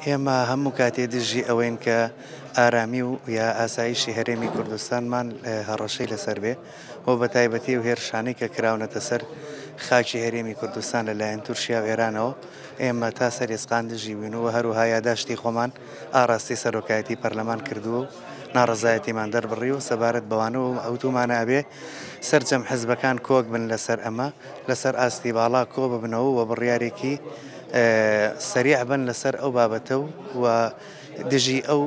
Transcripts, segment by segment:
ئێمە هەموو کاتێ دژی ئەوەین کە ئارامی و یا ئاسایشی هەرێمی کوردستانمان هەڕەشەی لەسەر بێ و بە تایبەتی و هێرشانەی کە کراونەتە سەر خاکی هەرێمی کوردستان لەلایەن تورکیا و ئێرانەوە ئێمە تا سەر ئێسقان دژی بووین و هەروەها یاداشتی خۆمان ئاراستەی سەرۆکایەتی پەرلەمان کردووە و ناڕەزایەتیمان دەربڕیوە سەبارەت بەوانە و وتوومانە ئەبێ سەرجەم حزبەکان کۆک بن لەسەر ئەمە لەسەر ئاستی باڵا کۆ ببنەوە و بڕیارێکی سەریع بن لەسەر ئەو بابەتە و دژی ئەو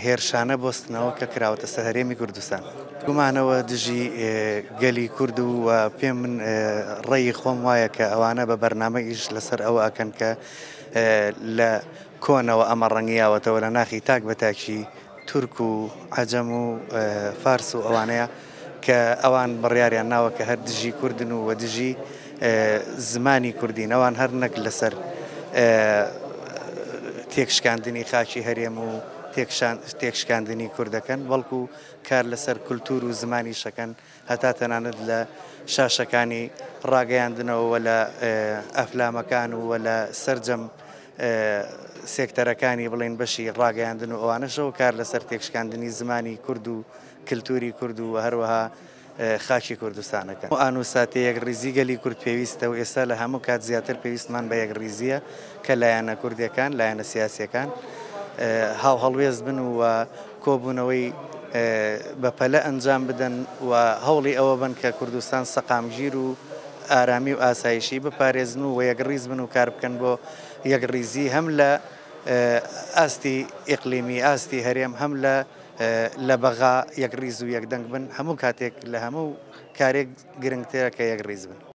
هێرشانە بۆستنەوە کە کراوەتە سەر هەرێمی کوردستان. گومانەوە دژی گەلی کورد و پێم من ڕێی خۆم وایە کە ئەوانە بە بەرنامە ئیش لەسەر ئەوە ئەکەن کە لە کۆنەوە ئەمە ڕەنگیاوەتەوە لە ناخی تاک بە تاکی تورک و عەجەم و فارس و ئەوانەیە کە ئەوان بڕیاریان ناوە کە هەر دژی کوردن و دژی زمانی کوردین ئەوان هەر نەک لەسەر تێکشکاندنی خاکی هەرێم و تێکشکاندنی کوردەکەن بەڵکو کار لەسەر کولتور و زمانی شەکەن هەتا تەنانەت لە شاشەکانی ڕاگەیاندنەوە و لە ئەفلامەکان و لە سەرجەم سێکتەرەکانی بڵێن بەشی ڕاگەیاندن و ئەوانەشەوە کار لەسەر تێکشکاندنی زمانی کورد و کلتوری کورد و هەروەها خاکی کوردستانەکەن. ئان و ساتێ یەکڕیزی گەلی کورد پێویستە و ئێستا لە هەموو کات زیاتر پێویستمان بە یەکڕیزییە کە لایەنە کوردیەکان، لایەنە سیاسیەکان هاوهەڵوێست بن و کۆبوونەوەی بە پەلە ئەنجام بدەن و هەوڵی ئەوە بن کە کوردستان سەقامگیر و ئارامی و ئاسایشی بپارێزن و یەکڕیز بن و کار بکەن بۆ یەکڕیزی هەم لە ئاستی ئیقلیمی، ئاستی هەرێم، هەم لە لە بەغا یەکڕیز و یەکدەنگ بن، هەموو کاتێک لە هەموو کارێک گرنگترە کە یەکڕیز بن.